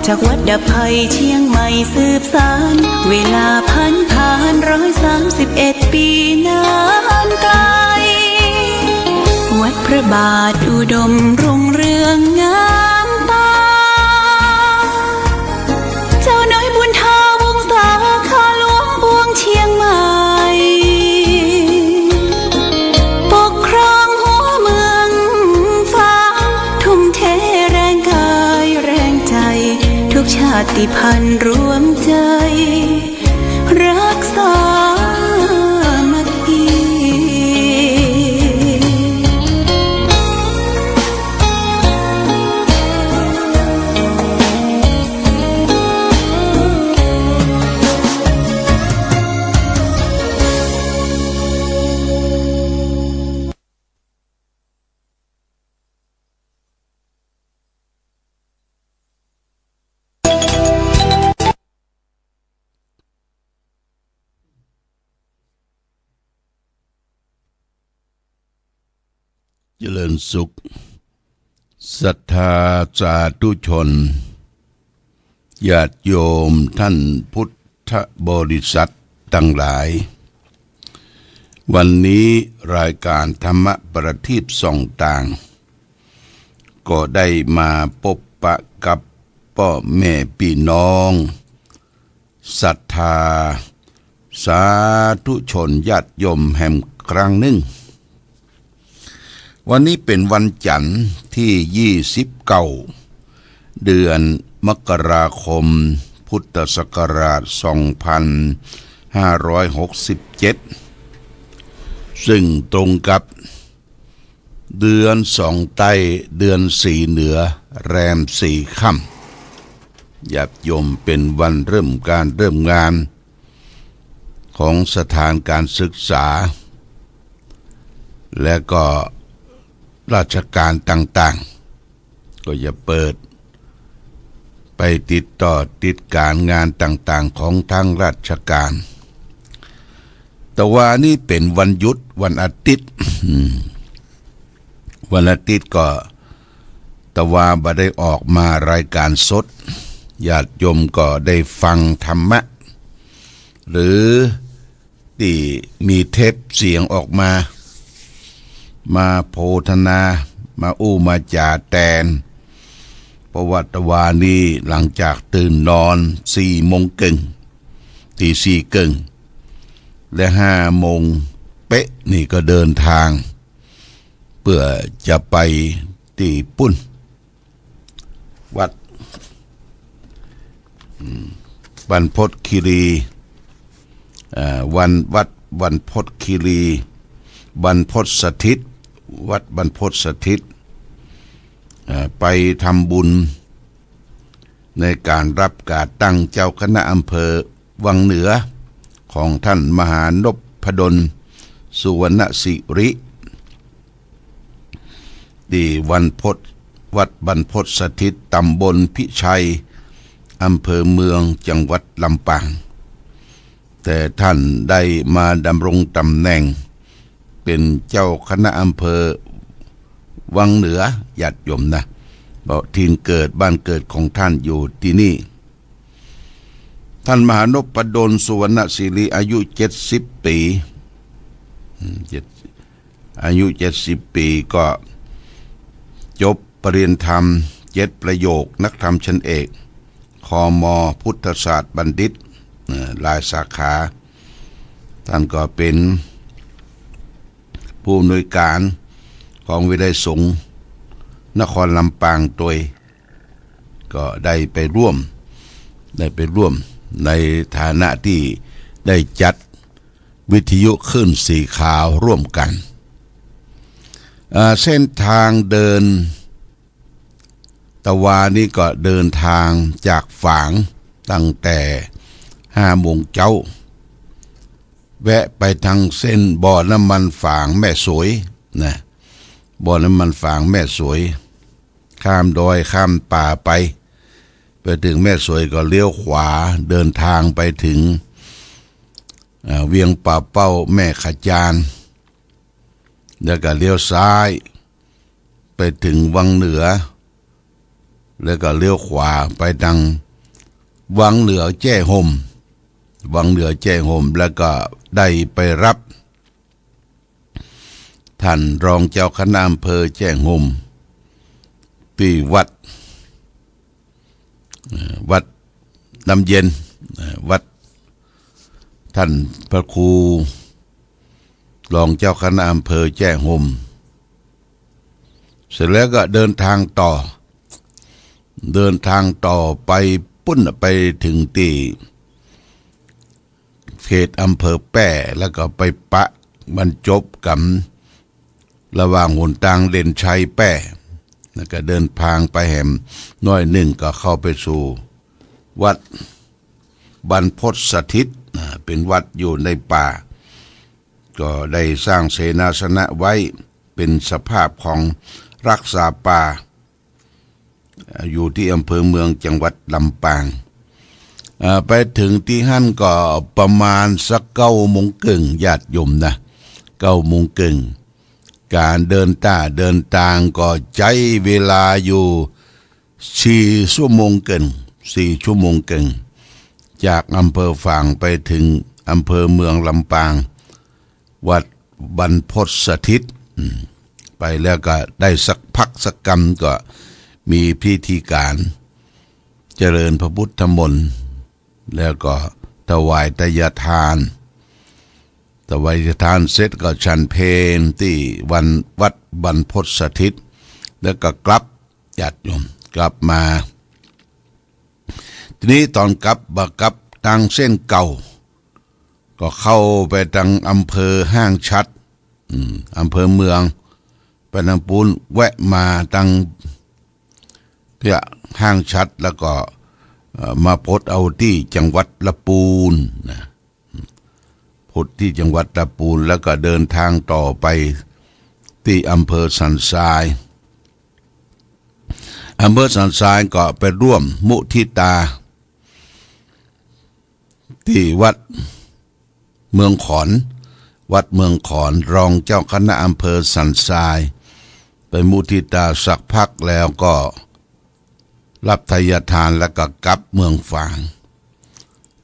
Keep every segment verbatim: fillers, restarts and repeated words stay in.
จากวัดดับภัยเชียงใหม่สืบสาน เวลาผ่านผ่านร้อยสามสิบเอ็ดปีนานไกล วัดพระบาทอุดมรุ่งเรืองงามตา เจ้าน้อยบุญทาวงศา ข้าหลวงปวงเชียงใหม่ ปกครองหัวเมืองฟ้า ทุ่มเทแรงกายแรงใจ ทุกชาติพันธุ์รวมใจ รักสามัคคี เจริญสุข ศรัทธาสาธุชน ญาติโยมท่านพุทธบริษัทตังหลาย วันนี้รายการธรรมะประทีปส่องต่าง ก็ได้มาปบปะกับป้อแม่ปี้น้อง ศรัทธาสาธุชนญาติโยมแหมครั้งนึ่ง วันนี้เป๋นวันจันทร์ตี้ยี่สิบเก้า เดือนมกราคม พุทธศักราชสองพันห้าร้อยหกสิบเจ็ด ซึ่งตรงกับ เดือนสองใต้ เดือนสี่เหนือ แรมสี่ค่ำ ญาติโยม เป๋นวันเริ่มก๋านเริ่มงานของสถานการศึกษา และก็ราชการต่างๆ ก็จะเปิดไปติดต่อติดก๋านงานต่างๆ ของทางราชการ แต่ว่านี่เป๋นวันหยุดวันอาทิตย์ อืม วันอาทิตย์ก็ แต่ว่าบ่ได้ออกมารายการสด ญาติโยมก็ได้ฟังธรรมะ หรือตี้มีเทปเสียงออกมา มาโพธนา มาอู้มาจ๋าแตน เพราะว่าตะวานี้หลังจากตื่นนอนสี่โมงเกิ่ง ตีสี่เกิ่ง และห้าโมงเป๊ะนี่ก็เดินทาง เปื้อจะไปตี้ปุ้น วัด อืม บรรพตคีรี เอ่อ วัน วัดบรรพตคีรี บรรพตสถิต วัดบรรพตสถิต เอ่อ ไปทำบุญ ในก๋านรับก๋าตั้งเจ้าคณะอำเภอวังเหนือ ของท่านมหานพดล สุวรรณสิริ ตี้วัดบรรพต วัดบรรพตสถิต ตำบลพิชัย อำเภอเมือง จังหวัดลำปาง แต่ท่านได้มาดำรงตำแหน่งเป๋นเจ้าคณะอำเภอวังเหนือ ญาติโยมนะ เพราะถิ่นเกิดบ้านเกิดของท่านอยู่ตี้นี่ ท่านมหานพดล สุวรรณสิริ อายุเจ็ดสิบปี๋ อืม เจ็ด อายุเจ็ดสิบปี๋ก็จบปริญญาธรรมเจ็ดประโยค นักธรรมชั้นเอก คม พุทธศาสตร์บัณฑิต เอ่อ หลายสาขา ท่านก็เป๋นผู้อำนวยก๋านของวิทยาลัยสงฆ์นครลำปางตวย ก็ได้ไปร่วม ได้ไปร่วมในฐานะตี้ได้จัดวิทยุคลื่นสีขาวร่วมกั๋น อ่า เส้นทางเดิน ตะวานี้ก็เดินทางจากฝางตั้งแต่ห้าโมงเจ๊า แวะไปตางเส้นบ่อน้ำมันฝางแม่สวยนะ บ่อน้ำมันฝางแม่สวย ข้ามดอยข้ามป่าไป ไปเถิงแม่สวยก็เลี้ยวขวา เดินทางไปเถิง อ่า เวียงป่าเป้าแม่ขจาร แล้วก็เลี้ยวซ้าย ไปเถิงวังเหนือ แล้วก็เลี้ยวขวาไปตางวังเหนือแจ้ห่ม วังเหนือแจ้ห่ม แล้วก็ได้ไปรับท่านรองเจ้าคณะอำเภอแจ้ห่ม ตี้วัด เอ่อ วัดน้ำเย็น เอ่อ วัดท่านพระครูรองเจ้าคณะอำเภอแจ้ห่ม เสร็จแล้วก็เดินทางต่อ เดินทางต่อไปปู๊น ไปเถิงตี้เขตอำเภอแป้ แล้วก็ไปปะบรรจบกั๋น ระหว่างหนตางเด่นชัยแป้ แล้วก็เดินทางไปแหมน้อยนึ่งก็เข้าไปสู่วัดบรรพตสถิต อ่า เป๋นวัดอยู่ในป่า ก็ได้สร้างเสนาสนะไว้เป๋นสภาพของรักษาป่า อยู่ตี้อำเภอเมืองจังหวัดลำปาง อ่า ไปเถิงตี้หั้นก็ประมาณสักเก้าโมงเกิ่ง ญาติโยมนะ เก้าโมงเกิ่ง ก๋านเดินต้าเดินตางก็ใจ๊เวลาอยู่สี่ชั่วโมงเกิ่ง สี่ชั่วโมงเกิ่ง จากอำเภอฝางไปเถิงอำเภอเมืองลำปาง วัดบรรพตสถิต อืม ไปแล้วก็ได้สักพักสักกำก็มีพิธีก๋านเจริญพระพุทธมนต์ แล้วก็ถวายทายทาน ถวายทายทานเสร็จก็ฉันเพลตี้วันวัดบรรพตสถิต แล้วก็กลับ ญาติโยม กลับมา ทีนี้ต๋อนกลับ บ่ากลับตางเส้นเก่า ก็เข้าไปตางอำเภอห้างฉัตร อืม อำเภอเมือง ไปตางปู๊น แวะมาตางเตี้ยห้างฉัตร แล้วก็ เอ่อ มาปลดเอาตี้จังหวัดละปูนนะ ปลดตี้จังหวัดละปูน แล้วก็เดินทางต่อไปตี้อำเภอสันทราย อำเภอสันทรายก็ไปร่วมมุทิตา ตี้วัดเมืองขอน วัดเมืองขอน รองเจ้าคณะอำเภอสันทราย ไปมุทิตาสักพักแล้วก็รับทายทานแล้วก็กลับเมืองฝาง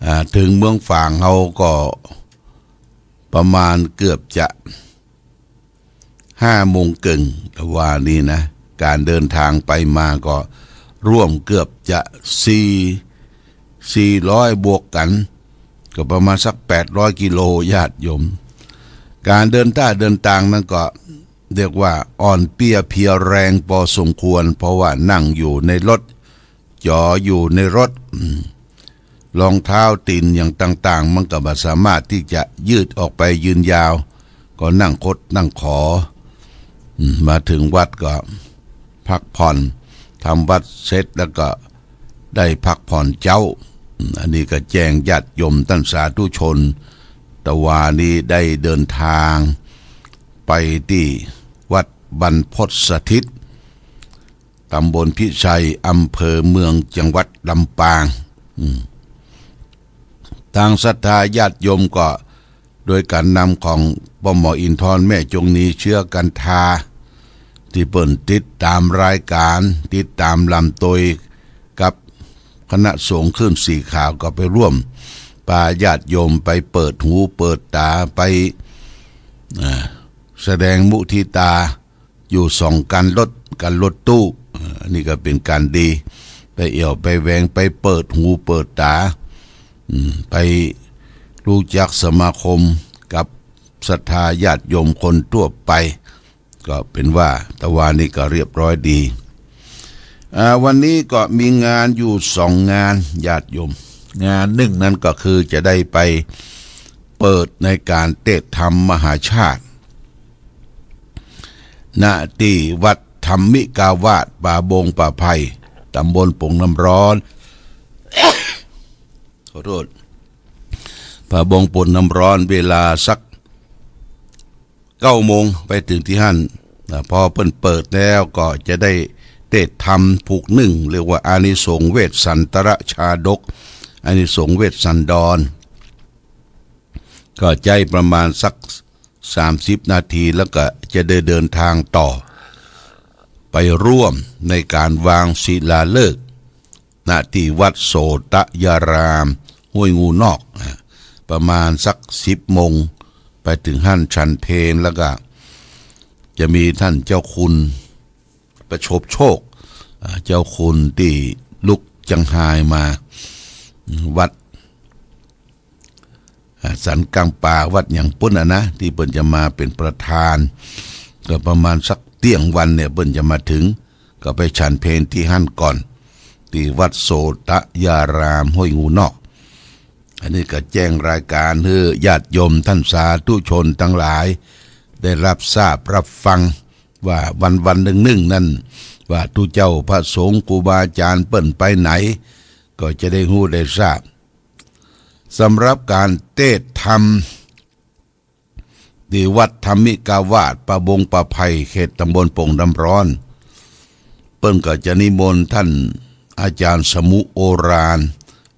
อ่า เถิงเมืองฝางเฮาก็ประมาณเกือบจะ ห้าโมงเกิ่ง ว่านี้นะ ก๋านเดินตางไปมาก็ร่วมเกือบจะสี่ สี่ร้อยบวกกั๋น ก็ประมาณสักแปดร้อยกิโล ญาติโยม ก๋านเดินต้าเดินตางนั้นก็เรียกว่าอ่อนเปี้ยเพลียแรงปอสมควร เพราะว่านั่งอยู่ในรถ จ๋ออยู่ในรถ อืม รองเท้าตี๋นอย่างต่างๆ มันก็บ่สามารถตี้จะยืดออกไปยืนยาว ก็นั่งคดนั่งขอ อืม มาเถิงวัดก็พักผ่อน ทำวัดเสร็จแล้วก็ได้พักผ่อนเจ๊า อืม อันนี้ก็แจ้งญาติโยมต้านสาธุชน ตะวานี้ได้เดินตางไปตี้วัดบรรพตสถิต ต๋ำบลพิชัย อำเภอเมือง จังหวัดลำปาง อืม ตางศรัทธาญาติโยมก็โดยก๋านนำของป้อหมออินทร แม่จงนี เชื้อกันทา ตี้เปิ้นติดต๋ามรายก๋าน ติดต๋ามลำตวยกับคณะสงฆ์คลื่นสีขาว ก็ไปร่วมปาญาติโยมไปเปิดหูเปิดต๋า ไป อ่า แสดงมุทิตา อยู่สองคันรถ คันรถตู้ เอ่อ อันนี้ก็เป๋นก๋านดี ไปเอี่ยวไปแหวง ไปเปิดหูเปิดต๋า อืม ไปฮู้จักสมาคมกับศรัทธาญาติโยมคนทั่วไป ก็เป๋นว่าตะวานี้ก็เรียบร้อยดี อ่า วันนี้ก็มีงานอยู่สองงาน ญาติโยม งานนึ่งนั้นก็คือจะได้ไปเปิดในก๋านเตสน์ธรรมมหาชาติ ณ ตี้วัดธรรมิกาวาส ป่าบงป่าไผ่ ต๋ำบลโป่งน้ำร้อน ขอโทษ ป่าบงโป่งน้ำร้อน เวลาสักเก้าโมง ไปเถิงตี้หั้น อ่า พอเปิ้นเปิดแล้วก็จะได้เตสน์ธรรมผูกนึ่ง เรียกว่าอานิสงส์เวสสันตรชาดก อานิสงส์เวสสันดร ก็ใจ๊ประมาณสัก สามสิบนาที แล้วก็จะได้เดินตางต่อ ไปร่วมในก๋านวางศิลาฤกษ์ ณ ตี้วัดโสตยาราม ห้วยงูนอก อ่า ประมาณสักสิบโมง ไปเถิงหั้นฉันเพล แล้วก็จะมีต้านเจ้าคุณประสบโชค อ่า เจ้าคุณตี้ลุกจังฮายมา วัด อ่า สันกลางป่า วัดหยังปู๊นน่ะนะ ตี้เปิ้นจะมาเป๋นประธาน ก็ประมาณสักเตี้ยงวันเนี่ย เปิ้นจะมาเถิง ก็ไปฉันเพลตี้หั้นก่อน ตี้วัดโสตยาราม ห้วยงูนอก อันนี้ก็แจ้งรายก๋านหื้อญาติโยมต้านสาธุชนตังหลาย ได้ฮับทราบฮับฟัง ว่าวันๆ นึ่งๆ นั้น ว่าตุ๊เจ้าพระสงฆ์ครูบาอาจ๋ารย์เปิ้นไปไหน ก็จะได้ฮู้ได้ทราบ สำหรับก๋านเตสน์ธรรม ตี้วัดธรรมิกาวาส ป่าบงป่าไผ่ เขตตำบลโป่งน้ำร้อน เปิ้นก็จะนิมนต์ต้านอาจ๋ารย์สมุ โอราน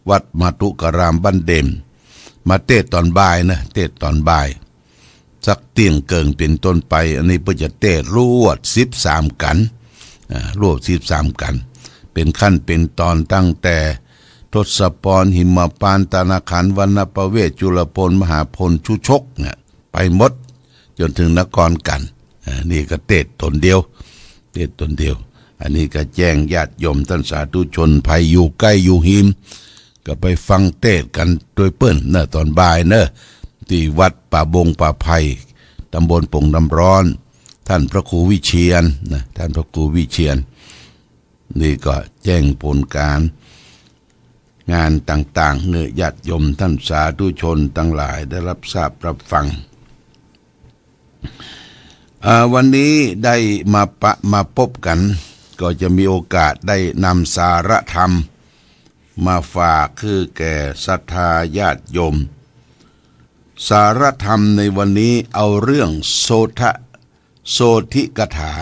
วัดมาตุการามบ้านเด่น มาเตสน์ต๋อนบ่ายนะ เตสน์ต๋อนบ่าย สักเตี้ยงเกิ่งเป๋นต้นไป อันนี้เปิ้นจะเตสน์รวดสิบสามกัณฑ์ อ่า รวดสิบสามกัณฑ์ เป๋นขั้นเป๋นต๋อนตั้งแต่ทศพร หิมพานต์ ตานาขันธ์ วรรณประเวศ จุลพล มหาพล ชุชกเนี่ย ไปหมด จ๋นเถิงนครกัณฑ์ อ่า นี่ก็เตสน์ต๋นเดียว เตสน์ต๋นเดียว อันนี้ก็แจ้งญาติโยมต้านสาธุชน ใผอยู่ใก้อยู่ฮิม ก็ไปฟังเตสน์กั๋นตวยเปิ้นเนาะ ต๋อนบ่ายเนาะ ตี้วัดป่าบงป่าไผ่ ตำบลโป่งน้ำร้อน ต้านพระครูวิเชียรนะ ต้านพระครูวิเชียร นี่ก็แจ้งผลก๋านงานต่างๆ หื้อญาติโยมต้านสาธุชนตังหลายได้ฮับทราบฮับฟัง อ่า วันนี้ได้มาปะ มาปบกั๋น ก็จะมีโอกาสได้นำสาระธรรมมาฝากหื้อแก่ศรัทธาญาติโยม สาระธรรมในวันนี้เอาเรื่องโสทะ โสธิกถา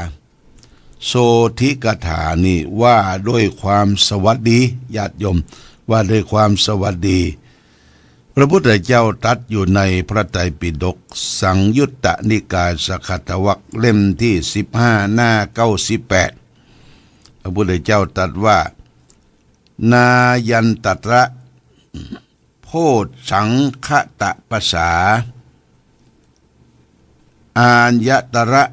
โสธิกถานี่ว่าด้วยความสวัสดี ญาติโยม ว่าด้วยความสวัสดี พระพุทธเจ้าตรัสอยู่ในพระไตรปิฎก สังยุตตนิกาย สักขัตถวรรค เล่มตี้สิบห้า หน้าเก้าสิบแปด พระพุทธเจ้าตรัสว่า นายันตระ โพชฌังคตะปัสสา อาญตระ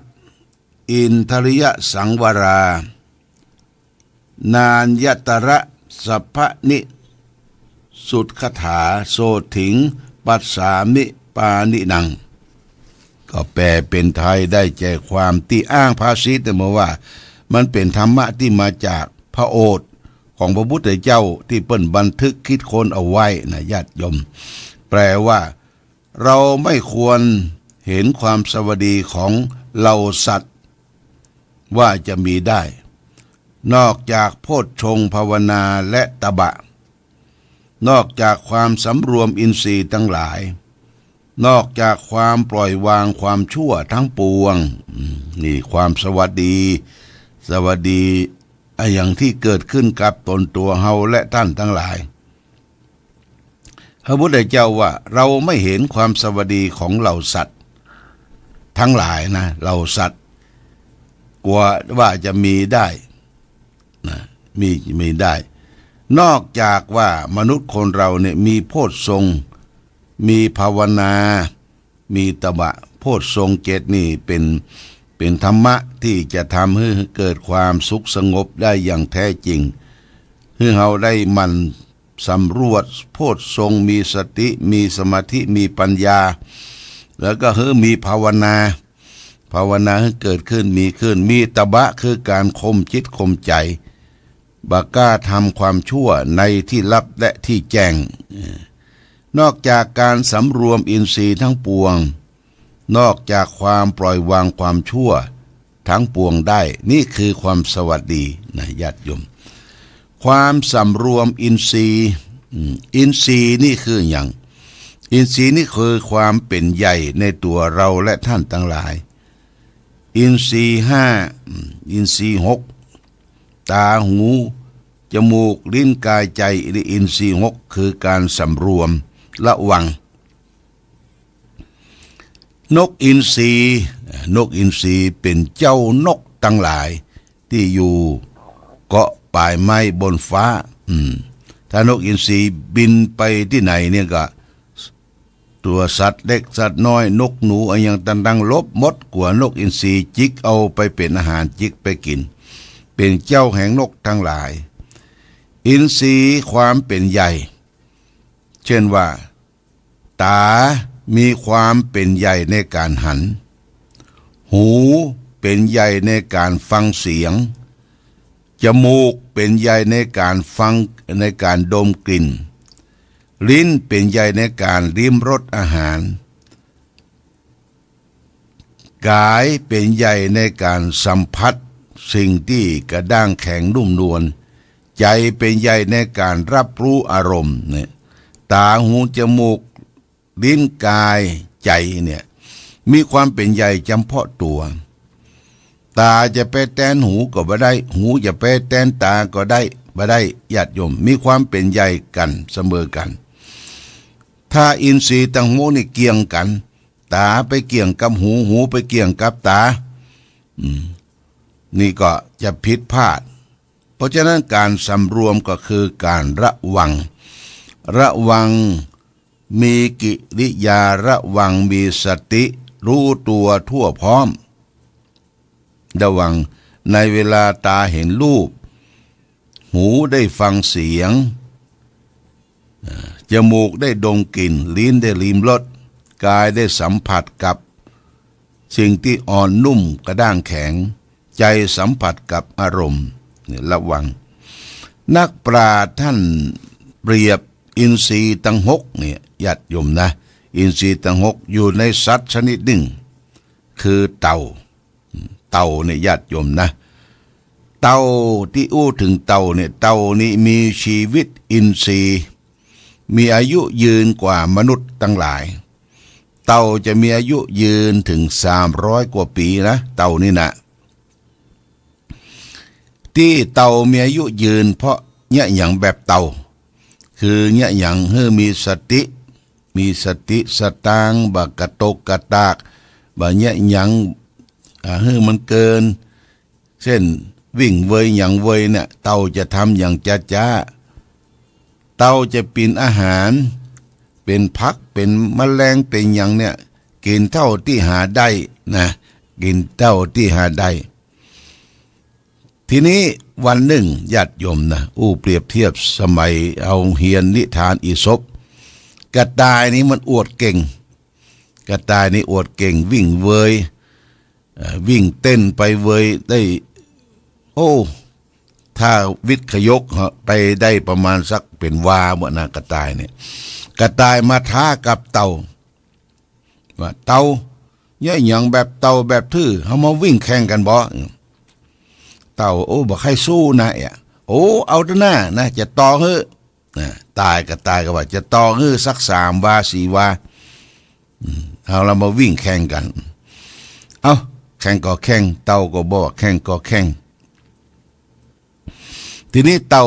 อินทริยสังวรา นาญตระ สัพพนิสุทธคถา โสตถิง ปัสสามิปาณินัง ก็แปลเป๋นไทยได้ใจความตี้อ้างภาษิตเนี่ยมาว่า มันเป๋นธรรมะตี้มาจากพระโอษฐ์ของพระพุทธเจ้าตี้เปิ้นบันทึกคิดค้นเอาไว้นะญาติโยม แปลว่า เราไม่ควรเห็นความสวัสดีของเหล่าสัตว์ว่าจะมีได้ นอกจากโพชฌงค์ภาวนาและตบะ นอกจากความสำรวมอินทรีย์ทั้งหลาย นอกจากความปล่อยวางความชั่วทั้งปวง อืม นี่ความสวัสดี สวัสดีอะหยังตี้เกิดขึ้นกับตนตัวเฮาและต้านตังหลาย พระพุทธเจ้าว่า เราไม่เห็นความสวัสดีของเหล่าสัตว์ทั้งหลายนะ เหล่าสัตว์กว่าว่าจะมีได้นะ มี มีได้ นอกจากว่ามนุษย์คนเราเนี่ยมีโพชฌงค์ มีภาวนา มีตบะ โพชฌงค์เจ็ดนี่เป๋น เป๋นธรรมะตี้จะทำหื้อเกิดความสุขสงบได้อย่างแท้จริง หื้อเฮาได้หมั่นสำรวจโพชฌงค์ มีสติ มีสมาธิ มีปัญญา แล้วก็หื้อมีภาวนา ภาวนาหื้อเกิดขึ้น มีขึ้น มีตบะคือก๋านข่มจิตข่มใจ๋ บ่กล้าทำความชั่วในที่ลับและที่แจ้ง เออ นอกจากก๋านสำรวมอินทรีย์ทั้งปวง นอกจากความปล่อยวางความชั่วทั้งปวงได้ นี่คือความสวัสดีนะญาติโยม ความสำรวมอินทรีย์ อืม อินทรีย์นี่คือหยัง อินทรีย์นี่คือความเป๋นใหญ่ในตั๋วเฮาและต้านตังหลาย อินทรีย์ห้า อืม อินทรีย์หก ต๋า หู จมูก ลิ้น ก๋าย ใจ๋ หรืออินทรีย์หก คือก๋านสำรวมระวัง นกอินทรี นกอินทรีเป๋นเจ้านกตังหลาย ตี้อยู่เกาะป๋ายไม้บนฟ้า อืม ถ้านกอินทรีบินไปตี้ไหนเนี่ยก็ ตั๋วสัตว์เล็กสัตว์น้อย นกหนูอะหยังต่างๆ หลบหมด กั๋วนกอินทรีจิกเอาไปเป๋นอาหาร จิกไปกิ๋น เป๋นเจ้าแห่งนกตังหลาย อินทรีย์ความเป๋นใหญ่ เจ้นว่า ต๋ามีความเป๋นใหญ่ในก๋านหัน หูเป๋นใหญ่ในก๋านฟังเสียง จมูกเป๋นใหญ่ในก๋านฟัง ในก๋านดมกลิ่น ลิ้นเป๋นใหญ่ในก๋านลิ้มรสอาหาร ก๋ายเป๋นใหญ่ในก๋านสัมผัสสิ่งตี้กระด้างแข็งนุ่มนวล ใจ๋เป๋นใหญ่ในก๋านรับรู้อารมณ์เนี่ย ต๋า หู จมูก ลิ้น ก๋าย ใจ๋เนี่ย มีความเป๋นใหญ่จำเพาะตั๋ว ต๋าจะไปแตนหูก็บ่ได้ หูจะไปแตนต๋าก็ได้ บ่ได้ ญาติโยม มีความเป๋นใหญ่กั๋นเสมอกั๋น ถ้าอินทรีย์ตังหกนี่เกี่ยงกั๋น ต๋าไปเกี่ยงกับหู หูไปเกี่ยงกับต๋า อืม นี่ก็จะผิดพลาด เพราะฉะนั้นก๋านสำรวมก็คือก๋านระวัง ระวัง มีกิริยาระวัง มีสติ ฮู้ตั๋วทั่วพร้อม ระวังในเวลาต๋าหันรูป หูได้ฟังเสียง อ่า จมูกได้ดมกลิ่น ลิ้นได้ลิ้มรส ก๋ายได้สัมผัสกับสิ่งตี้อ่อนนุ่มกระด้างแข็ง ใจ๋สัมผัสกับอารมณ์ เนี่ย ระวัง นักปราชญ์ต้านเปรียบอินทรีย์ตังหกเนี่ย ญาติโยมนะ อินทรีย์ตังหกอยู่ในสัตว์ชนิดนึ่ง คือเต่า เต่าเนี่ย ญาติโยมนะ เต่าตี้อู้เถิงเต่าเนี่ย เต่านี่มีชีวิตอินทรีย์ มีอายุยืนกว่ามนุษย์ตังหลาย เต่าจะมีอายุยืนเถิงสามร้อยกว่าปี๋นะ เต่านี่นะ ตี้เต่ามีอายุยืนเพราะเยียะหยังแบบเต่า คือเยียะหยังหื้อมีสติ มีสติสตางค์ บ่กระตกกระตาก บ่เยียะหยัง อ่า หื้อมันเกิน เส้นวิ่งเวยหยังเวยเนี่ย เต่าจะทำอย่างจ๊าๆ เต่าจะปิ้นอาหาร เป๋นผัก เป๋นแมลง เป๋นหยังเนี่ย กิ๋นเต้าตี้หาได้นะ กิ๋นเต้าตี้หาได้ ทีนี้วันนึ่ง ญาติโยมนะ อู้เปรียบเทียบสมัยเฮาเฮียนนิทานอีสป กระต่ายนี่มันอวดเก่ง กระต่ายนี่อวดเก่ง วิ่งเวย เอ่อ วิ่งเต้นไปเวยได้ โอ้ ถ้าวิทย์ขยกเหาะไปได้ประมาณสักเป๋นวาบ่นะ กระต่ายเนี่ย กระต่ายมาท้ากับเต่า ว่า เต่า เยียะหยังแบบเต่าแบบตื้อ เฮามาวิ่งแข่งกั๋นบ่ เต่า โอ้ บ่ใค่สู้นะ เอ๊ะ โอ้ เอาเต๊อะหน้านะ จะต่อหื้อ นะ ต่าย กระต่ายก็ว่า จะต่อหื้อสักสามวาสี่วา อืม เอาละ มาวิ่งแข่งกั๋น เอ้า แข่งก็แข่ง เต่าก็บอกแข่งก็แข่ง ทีนี้เต่า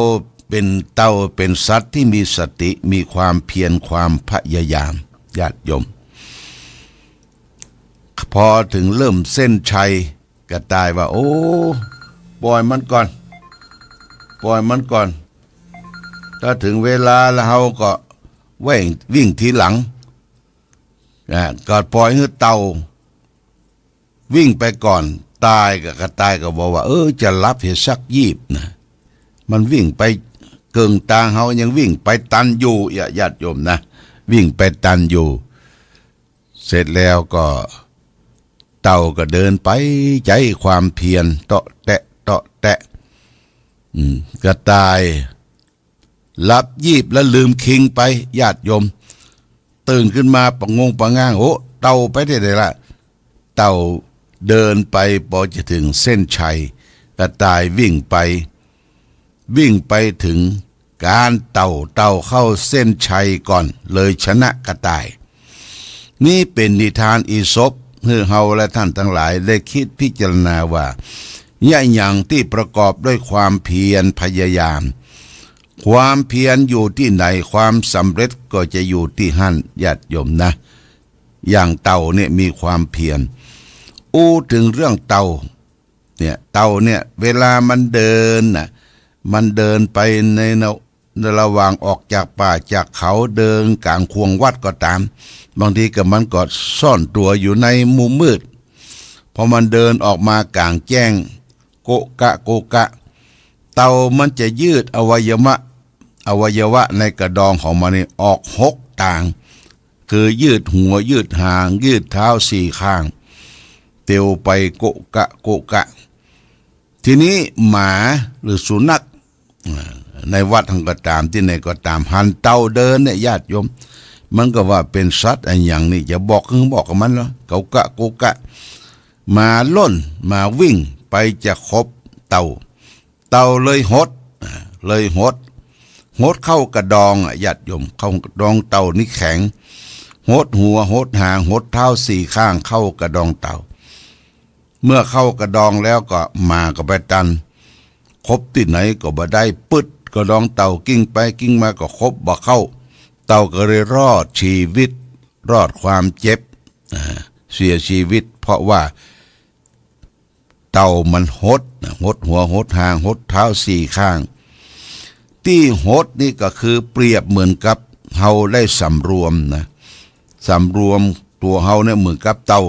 เป๋น เต่าเป๋นสัตว์ตี้มีสติ มีความเพียร ความพยายาม ญาติโยม พอเถิงเริ่มเส้นชัย กระต่ายว่า โอ้ ปล่อยมันก่อน ปล่อยมันก่อน ถ้าเถิงเวลาแล้วเฮาก็วิ่ง วิ่งทีหลัง นะ ก็ปล่อยหื้อเต่าวิ่งไปก่อน ต่ายกับกระต่ายก็บอกว่า เออ จะหลับเหียสักยีบนะ มันวิ่งไปเกิ่งตางเฮายังวิ่งไปตันอยู่ ญาติโยมนะ วิ่งไปตันอยู่ เสร็จแล้วก็เต่าก็เดินไปใจ๊ความเพียร เตาะแตะ เตาะแตะ อืม กระต่ายหลับยีบแล้วลืมคิงไป ญาติโยม ตื่นขึ้นมาปะงงปะง่าง โอ้ เต่าไปตี้ใดละ เต่าเดินไป ปอจะเถิงเส้นชัย กระต่ายวิ่งไป วิ่งไปเถิงก๋านเต่า เต่าเข้าเส้นชัยก่อน เลยชนะกระต่าย นี้เป๋นนิทานอีสป หื้อเฮาและต้านตังหลายได้กึ๊ดพิจารณาว่า เยียะหยังตี้ประกอบด้วยความเพียรพยายาม ความเพียรอยู่ตี้ไหน ความสำเร็จก็จะอยู่ตี้หั้น ญาติโยมนะ อย่างเต่าเนี่ยมีความเพียร อู้เถิงเรื่องเต่า เนี่ย เต่าเนี่ย เวลามันเดินน่ะ มันเดินไปใน ในระหว่างออกจากป่าจากเขา เดินก๋างข่วงวัดก็ต๋าม บางทีก็มันก็ซ่อนตั๋วอยู่ในมุมมืด พอมันเดินออกมาก๋างแจ้ง โกะกะโกะกะ เต่ามันจะยืดอวัยวะ อวัยวะในกระดองของมันนี่ออกหกตาง คือยืดหัว ยืดหาง ยืดเท้าสี่ข้าง เตียวไปโกะกะโกะกะ ทีนี้หมาหรือสุนัข อ่า ในวัดหั้นก็ต๋าม ตี้ไหนก็ต๋าม หันเต่าเดินเนี่ย ญาติโยม มันก็ว่าเป๋นสัตว์อะหยังนี่ จะบอก หึงบอกกับมันเหรอ โกะกะโกะกะ หมาล่น หมาวิ่งไปจะขบเต่า เต่าเลยหด อ่า เลยหด หดเข้ากระดองอะ ญาติโยม เข้ากระดองเต่านี่แข็ง หดหัว หดหาง หดเท้าสี่ข้างเข้ากระดองเต่า เมื่อเข้ากระดองแล้วก็หมาก็ไปตัน ขบตี้ไหนก็บ่ได้ ปึ๊ดกระดองเต่า กิ้งไปกิ้งมาก็ขบบ่เข้า เต่าก็เลยรอดชีวิต รอดความเจ็บ อ่า เสียชีวิต เพราะว่าเต่ามันหดนะ หดหัว หดหาง หดเท้าสี่ข้าง ตี้หดนี่ก็คือเปรียบเหมือนกับเฮาได้สำรวมนะ สำรวมตั๋วเฮาเนี่ยเหมือนกับเต่า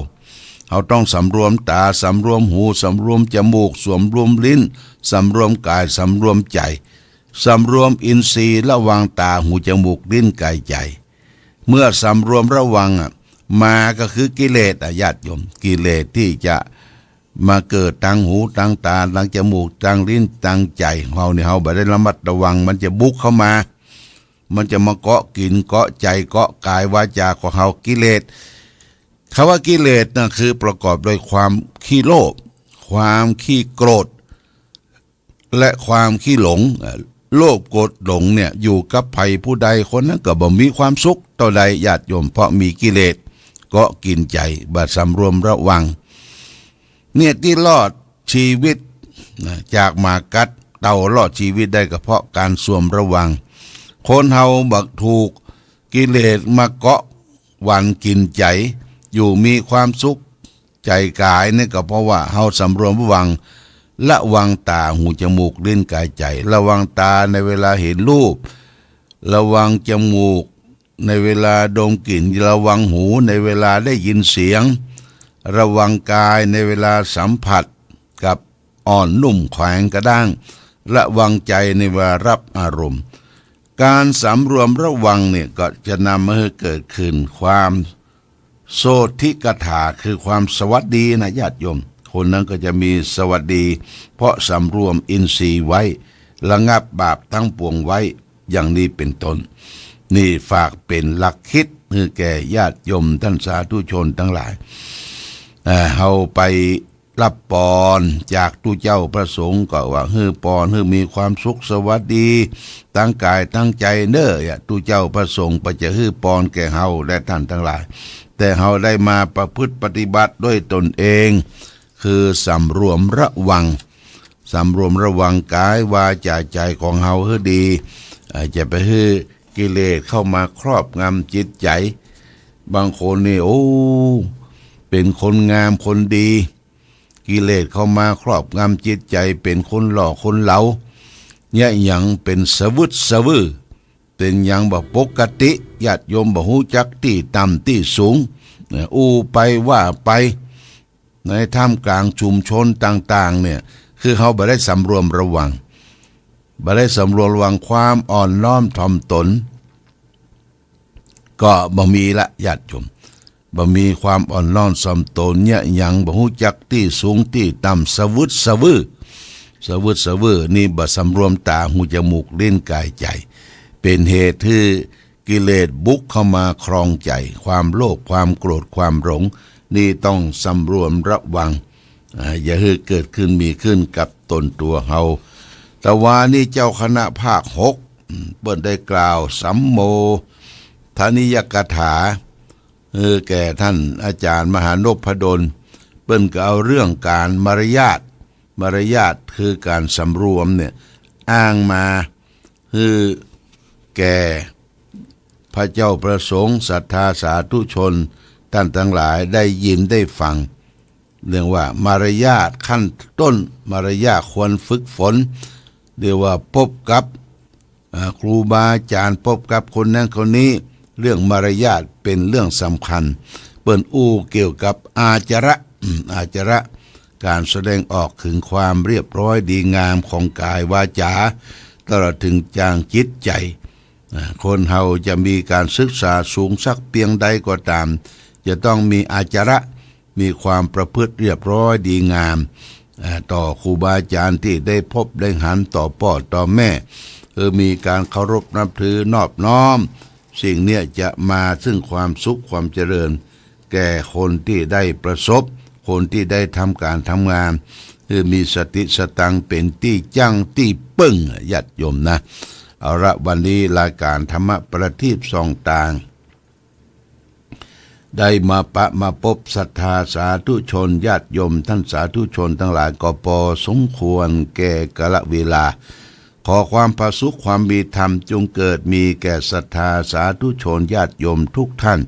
เฮาต้องสำรวมต๋า สำรวมหู สำรวมจมูก สำรวมลิ้น สำรวมก๋าย สำรวมใจ๋ สำรวมอินทรีย์ระหว่างต๋า หู จมูก ลิ้น ก๋าย ใจ๋ เมื่อสำรวมระวังอะ หมาก็คือกิเลสอะ ญาติโยม กิเลสตี้จะมาเกิดตางหู ตางต๋า ตางจมูก ตางลิ้น ตางใจ๋ของเฮานี่ เฮาบ่ได้ระมัดระวัง มันจะบุกเข้ามา มันจะมาเกาะกิ๋น เกาะใจ๋ เกาะก๋ายวาจ๋าของเฮา กิเลส คำว่ากิเลสน่ะ คือประกอบด้วยความขี้โลภ ความขี้โกรธ และความขี้หลง เอ่อ โลภโกรธหลงเนี่ย อยู่กับใผผู้ใด คนนั้นก็บ่มีความสุขเต้าใด ญาติโยม เพราะมีกิเลสเกาะกิ๋นใจ๋ บ่สำรวมระวัง เนี่ย ตี้รอดชีวิตนะ จากหมากัด เต่ารอดชีวิตได้ก็เพราะก๋านสำรวมระวัง คนเฮาบ่ถูกกิเลสมาเกาะหวันกิ๋นใจ๋ อยู่มีความสุขใจ๋ก๋ายนี่ก็เพราะว่าเฮาสำรวมระวัง ระวังต๋า หู จมูก ลิ้น ก๋าย ใจ๋ ระวังต๋าในเวลาเห็นรูป ระวังจมูกในเวลาดมกลิ่น ระวังหูในเวลาได้ยินเสียง ระวังก๋ายในเวลาสัมผัสกับอ่อนนุ่มแข็งกระด้าง ระวังใจ๋ในเวลารับอารมณ์ ก๋านสำรวมระวังเนี่ยก็จะนำมาหื้อเกิดขึ้นความโสติกถา คือความสวัสดีนะญาติโยม คนนั้นก็จะมีสวัสดี เพราะสำรวมอินทรีย์ไว้ ระงับบาปทั้งปวงไว้ อย่างนี้เป๋นต้น นี่ฝากเป๋นหลักคิดหื้อแก่ญาติโยมต้านสาธุชนตังหลาย เอ่อ เฮาไป ฮับปอนจากตุ๊เจ้าพระสงฆ์ก็ว่าหื้อปอนหื้อมีความสุขสวัสดี ตางก๋ายตางใจ๋เน่อ ตุ๊เจ้าพระสงฆ์เปิ้นจะหื้อปอนแก่เฮาและต้านตังหลาย แต่เฮาได้มาประพฤติปฏิบัติด้วยตนเอง คือสำรวมระวัง สำรวมระวังก๋ายวาจ๋าใจ๋ของเฮาหื้อดี เอ่อ จะไปหื้อกิเลสเข้ามาครอบงำจิตใจ๋ บางคนนี่ โอ้ เป๋นคนงามคนดี กิเลสเข้ามาครอบงำจิตใจ๋ เป๋นคนหล่อคนเหลา เยียะหยังเป๋นสะวึดสะวื้อ เป๋นหยังบ่ปกติ ญาติโยมบ่ฮู้จักตี้ต่ำตี้สูง อู้ไปว่าไป ในท่ามกลางชุมชนต่างๆ เนี่ย คือเฮาบ่ได้สำรวมระวัง บ่ได้สำรวมระวังความอ่อนน้อมถ่อมตน ก็บ่มีละญาติโยม บ่มีความอ่อนน้อมถ่อมตน เยียะหยังบ่ฮู้จักตี้สูงตี้ต่ำ สะวึดสะวื้อ สะวึดสะวื้อ นี่บ่สำรวมต๋า หู จมูก ลิ้น ก๋าย ใจ๋ เป๋นเหตุหื้อกิเลสบุกเข้ามาครองใจ๋ ความโลภ ความโกรธ ความหลง นี่ต้องสำรวมระวัง อ่า อย่าหื้อเกิดขึ้นมีขึ้นกับตนตั๋วเฮา ตะวานี้เจ้าคณะภาคหก อืม เปิ้นได้กล่าวสัมโมทนียกถา หื้อแก่ต้านอาจ๋ารย์มหานพดล เปิ้นก็เอาเรื่องก๋านมารยาท มารยาทคือก๋านสำรวมเนี่ย อ้างมาหื้อแก่พระเจ้าพระสงฆ์ ศรัทธาสาธุชนต้านตังหลายได้ยินได้ฟัง เรียกว่ามารยาทขั้นต้น มารยาทควรฝึกฝน เรียกว่าพบกับ อ่า ครูบาอาจ๋ารย์ พบกับคนนั้นคนนี้ เรื่องมารยาทเป๋นเรื่องสำคัญ เปิ้นอู้เกี่ยวกับอาจาระ อืม อาจาระ ก๋านแสดงออกเถิงความเรียบร้อยดีงามของก๋ายวาจ๋า ตลอดเถิงจางจิตใจ๋ อ่า คนเฮาจะมีก๋านศึกษาสูงสักเปียงใดก็ต๋าม จะต้องมีอาจาระ มีความประพฤติเรียบร้อยดีงาม อ่า ต่อครูบาอาจ๋ารย์ตี้ได้พบได้หัน ต่อป้อต่อแม่ คือมีก๋านเคารพนับถือนอบน้อม สิ่งเนี้ยจะมาซึ่งความสุขความเจริญ แก่คนตี้ได้ประสบ คนตี้ได้ทำก๋านทำงาน คือมีสติสตังค์เป๋นตี้จั้งตี้เปิ้ง ญาติโยมนะ เอาละ วันนี้รายก๋านธรรมะประทีปส่องตาง ได้มาปะมาปบศรัทธาสาธุชนญาติโยม ท่านสาธุชนตังหลายก็ปอสมควรแก่กาลเวลา ขอความผาสุกความมีธรรมจงเกิดมีแก่ศรัทธาสาธุชนญาติโยมทุกท่าน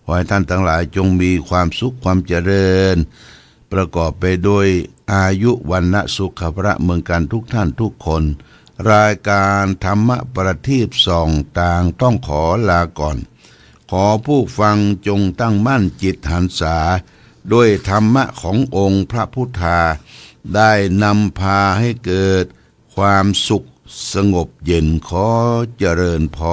ขอให้ท่านตังหลายจงมีความสุขความเจริญ ประกอบไปด้วยอายุ วรรณะ สุขะ พละ เมืองกันทุกท่านทุกคน รายก๋านธรรมะประทีปส่องตางต้องขอลาก่อน ขอผู้ฟังจงตั้งมั่นจิตหันษา ด้วยธรรมะขององค์พระพุทธา ได้นำพาให้เกิดความสุขสงบเย็น ขอเจริญพร